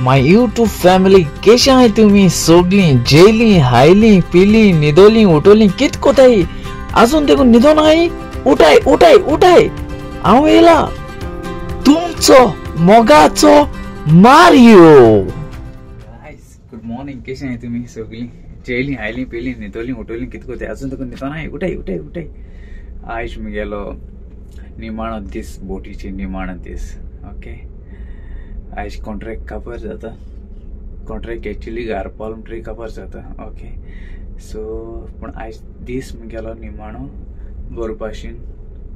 My YouTube family, केशे आहाय तुमी सोगलीं जेली हायली पिली न्हिदोली उठोली कित कोताय आजून देखून न्हिदोन आहाय उठाय उठाय उठाय हांव येयला तुमचो मोगाचो मारियो। गुड मॉर्निंग, केशे आहाय तुमी सोगलीं जेली हायली पिली न्हिदोली उठोली कित कोताय आजून देखून न्हिदोन आहाय उठाय उठाय उठाय। आयज मुगेलो निमाणो दीस, बोटीचे निमाणो दीस। ओके, आयज कॉन्ट्रॅक्ट काबार जाता, कॉन्ट्रॅक्ट एक्चुली घारपाल म्हणटरी काबार जाता। ओके, सो पूण आयज दीस मुगेलो निमाणो बरो भाशेन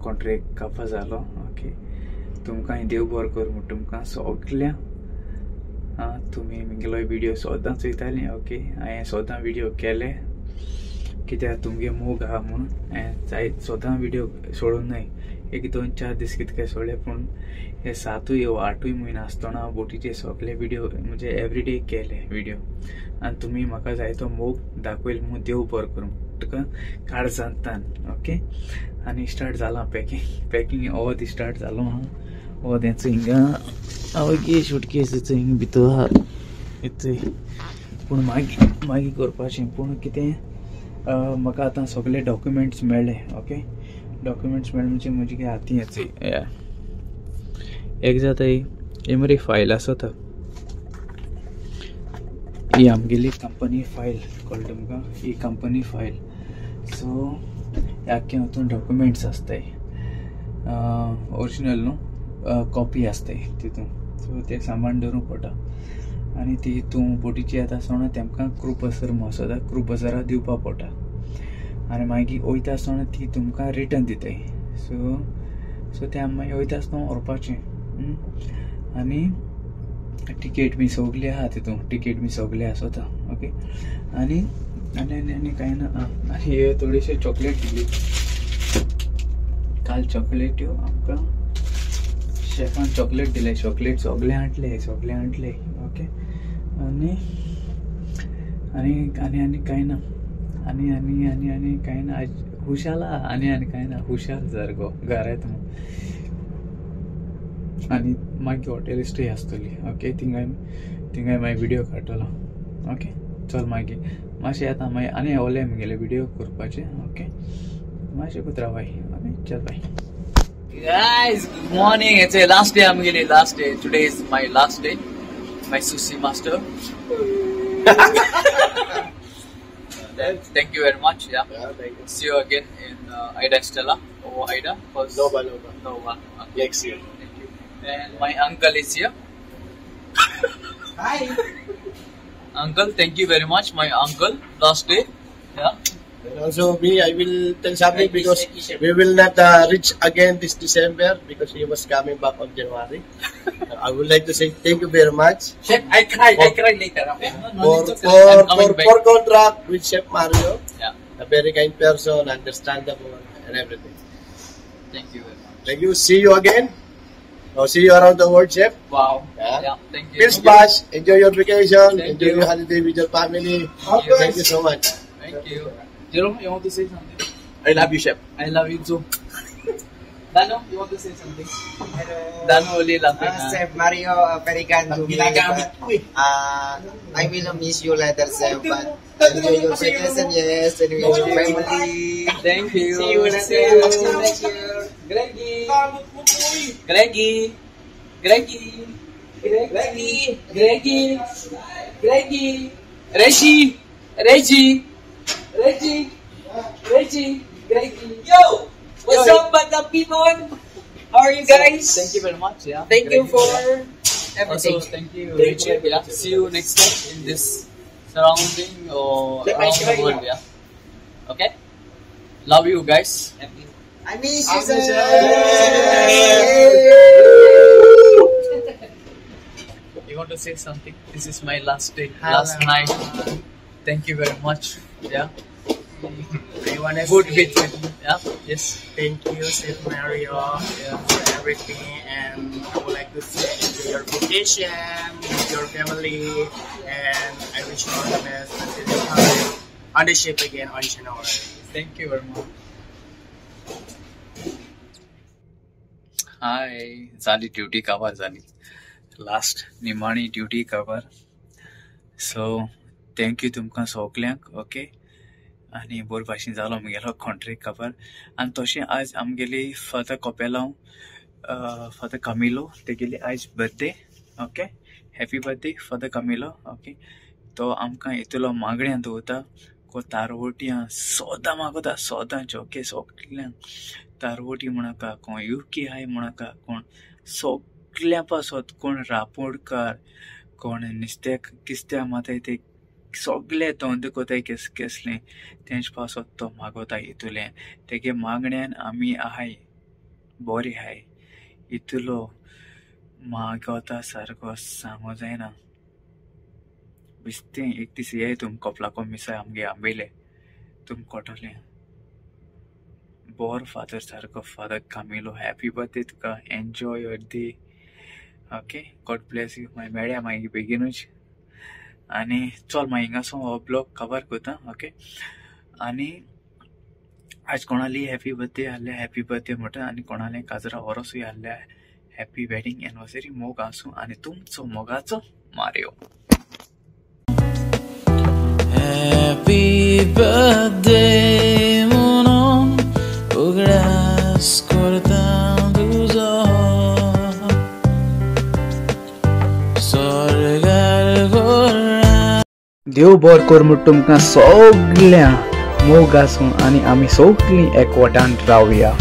कॉन्ट्रॅक्ट काबार जालो। ओके, तुमकां देव बरो कर म्हूण तुमकां सगळ्या तुमी मुगेलो विडियो सदां चोयतालीं। ओके, हांवें सदां विडियो केले कित्याक तुमगे मोग आहा म्हणून हांवें जायत सदां विडियो सोडून न्हय, एक दोन चार दीस कितके सोडले, पूण हे 7 वा 8 म्हयने आसतना बोटीचे सगळे विडियो म्हणजे एवरीडे केले विडियो आनी तुमी म्हाका जायतो मोग दाखयल म्हूण देव बरो करूं तुका काळजांतल्यान। ओके, आनी स्टार्ट जालां पॅकिंग, पॅकिंग ओद स्टार्ट जालो आहा। ओद हेंचो हिंगा हांव सुटकेस हिंगा भितर आहा इतय, पूण मागीर मागीर करपाचें। पूण कितें म्हाका आतां सगळे डॉक्युमेंट्स मेळ्ळे। ओके, डॉक्युमेंट्स मेळ्ळे म्हणजे म्हजी हाती येचे एक जाता ही मरे फायल आसता, ही आमगेली कंपनी फायल कळ्ळें तुमकां, ही कंपनी फायल। सो आख्खे हातून डॉक्युमेंट्स आसताय, ओरिजिनल न्हू कॉपी आसताय तितून। सो ते सामान दवरूंक पडटा आनी ती तूं बोटीची येता आसतना तेमकां क्रू बसर म्हूण आसता, क्रू बसरा दिवपा पडटा आनी मागीर वयता आसतना ती तुमकां रिटर्न दिताय। सो सो ते आमी मागीर वयता आसतना व्हरपाचें आनी टिकेट बी सगळी आहा तितून, टिकेट बी सगळें आसता। ओके, आनी आनी आनी आनी कांय ना। आनी हे थोडेशे चॉकलेट दिली काल, चॉकलेट्यो आमकां शेफान चॉकलेट दिले, चॉकलेट सगळें हाडले, सगळें हाडले। ओके, आनी आनी आनी आनी कांय ना, आनी आनी आनी आनी कांय ना। आयज खुशाल आहा, आनी आनी कांय ना, खुशाल सारको घरा येता आनी मागीर हॉटेल स्टे आसतली। ओके, थिंगाय थिंगाय मागीर विडियो काडटलो। ओके, चल मागीर मातशें येता मागीर आनी ओले मुगेले विडियो करपाचे। ओके, मातशें कुत्रा बाय। ओके, चल बाय। Guys, good morning. It's a last day. I'm getting last day. Today is my last day. My sushi master. Thank you very much. Yeah. Yeah, thank you. See you again in Aida Stella or Aida. First, Nova, Nova. Nova. Okay. Next year. Thank you. And my uncle is here. Hi. Uncle, thank you very much. My uncle, last day. Yeah. And also me, I will tell something because we will not reach again this December because he was coming back on January. I would like to say thank you very much. Chef, I cry later. Okay? No, for contract with Chef Mario. Yeah. A very kind person, understandable and everything. Thank you very much. Thank you. See you again. I'll see you around the world, Chef. Wow. Yeah. Yeah, thank you. Peace, Bash. Enjoy your vacation. Thank Enjoy you. your holiday with your family. Thank you. Thank you so much. Thank you. Jerome, you want to say something? I love you, Chef. I love you too. Dano, you want to say something? Hello. Dano only laughing. Chef Mario, very kind to me. But, I will miss you later, Chef. But enjoy your vacation, yes, and with your family. Thank you. See you later. See you next year. Greggy. Greggy. Greggy. Greggy. Greggy. Greggy. Reggie. Reggie. Reggie, Reggie, Greggy. Yo, what's up, Bandang people? How are you guys? So, thank you very much. Yeah. Thank Greggy, you for yeah. everything. Also, thank you, Richard. Yeah. See you next time in this surrounding or around the world. Yeah. Okay. Love you guys. I miss you, sir. You want to say something? This is my last day, last night. Thank you very much. Yeah. I wanna good say with yeah. Yes. Thank you, Chef Mario, yeah, for everything, and I would like to say enjoy your vacation with your family, and I wish you all the best until you come on the ship again on January. Thank you very much. Hi, झाली duty काबार झाली. Last निमाणी duty काबार. So thank you तुमकां सगल्यांक. Okay, आनी बरे भाशेन जालो आमगेलो कॉन्ट्रेक्ट काबार. आनी तशें आज आमगेली फादर कोपेलांव फादर कामिलो तेगेली आयज birthday. Okay, happy birthday father Camilo. Okay, तो आमकां इतलो मागण्यां दवरता को तारवोटयां सदां मागता सदांच. ओके, सगल्यांक तारवोटी म्हणाका, कोण युकी हाय म्हणाका, कोण सगल्यां पासत, कोण रापोडकार, कोण नुस्त्या किस्त्या माताय ते सगळे धंदे कोताय केस केसले तेंच पासत तो मागोता. इतुलें तेगे मागण्यान आमी आहाय बरे आहाय. इतलो मागोता सारको सांगो जायना. बिस्तें एक दीस येय तुम कपलाको मिसाय आमगे आंबेले तुम कोटले बोर फादर सारको. फादर कामिलो हॅपी बर्थडे तुका, enjoy your day. Okay, God bless you. मागीर मेळया मागीर बेगीनूच. आनी चल मागीर हिंगासून हो ब्लॉग कवर करता. ओके, आनी आज कोणाली हॅपी बर्थडे आहले हॅपी बर्थडे म्हणटा, आनी कोणाले काजरा ओरोसूय आहले हॅपी वेडिंग एनिवर्सरी. मोग आसूं आनी तुमचो मोगाचो मारियो. हॅपी बर्थडे म्हणून उगडास करता तुजो स्वर्गार गोरा. देव बर कर म्हूण तुमकां सगळ्यां मोग आसूं आनी आमी सगळीं एकवटान रावया.